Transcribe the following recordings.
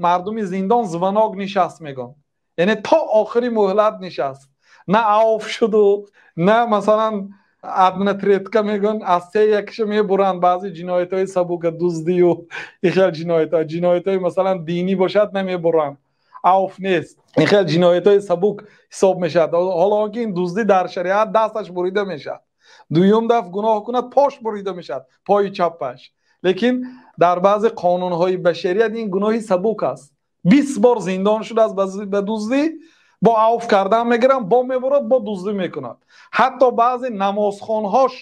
Мардуми зиндон звонок нишаст мегӯянд, яъне то охири муҳлат нишаст, на авф шуду, на масалан одна третка мегӯянд, аз се якиша мебуранд. Баъзе ҷиноятҳои сабука, дуздию ин хел ҷиноятҳо, ҷиноятҳои масалан динӣ бошад, намебуранд, авф нест, ин хел ҷиноятҳои сабук ҳисоб мешавад. Ҳоло он ки ин дуздӣ дар шариат дасташ бурида мешавад, дуюм дафъ гуноҳ кунад, пош бурида мешавад, пои чаппаш. Лекин дар баъзе қонунҳои башарият ин гуноҳи сабук аст. 20 бор зиндон шудааст ба дуздӣ, бо авф кардан мегиранд, бо мебурад, бо дуздӣ мекунад. Ҳатто баъзе намозхонҳош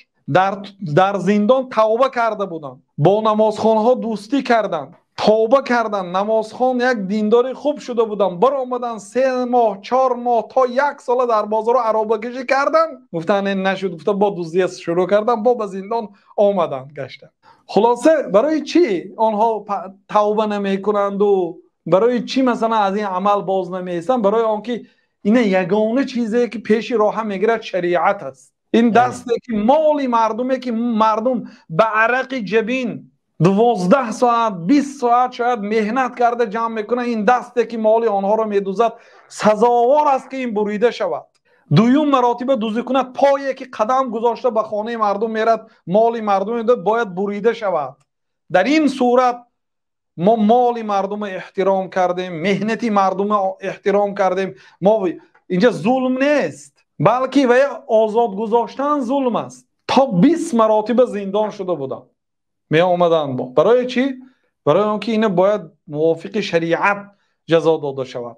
дар зиндон тавба карда буданд, бо намозхонҳо дӯстӣ карданд, тавба карданд, намозхон, як диндори хуб шуда буданд. Баромаданд, 3 моҳ, 4 моҳ то як сола дар бозору аробакашӣ карданд. Гуфтанд, ин нашуд, гуфта, бо дуздия шурӯъ карданд, бо ба зиндон омаданд, гаштанд. Хулоса, барои чӣ онҳо тавба намекунанду барои чӣ масалан аз ин амал боз намеистанд? Барои он ки ина ягона чизе ки пеши роҳа мегирад, шариат аст. Ин дасте ки моли мардуме ки мардум ба арақи ҷабин 12 соат, 20 соат шояд меҳнат карда ҷамъ мекунад, ин дасте ки моли онҳоро медузад, сазовор аст ки ин бурида шавад. Дуюм маротиба дуздӣ кунад, пое ки қадам гузошта ба хонаи мардум мерад, моли мардум медод, бояд бурида шавад. Дар ин сурат мо моли мардума эҳтиром кардем, меҳнати мардума эҳтиром кардем. Мо инҷа зулм нест, балки вай озод гузоштан зулм аст. То 20 маротиба зиндон шуда будам, меомаданд. Бо барои чӣ? Барои он ки ина бояд мувофиқи шариат ҷазо дода шавад.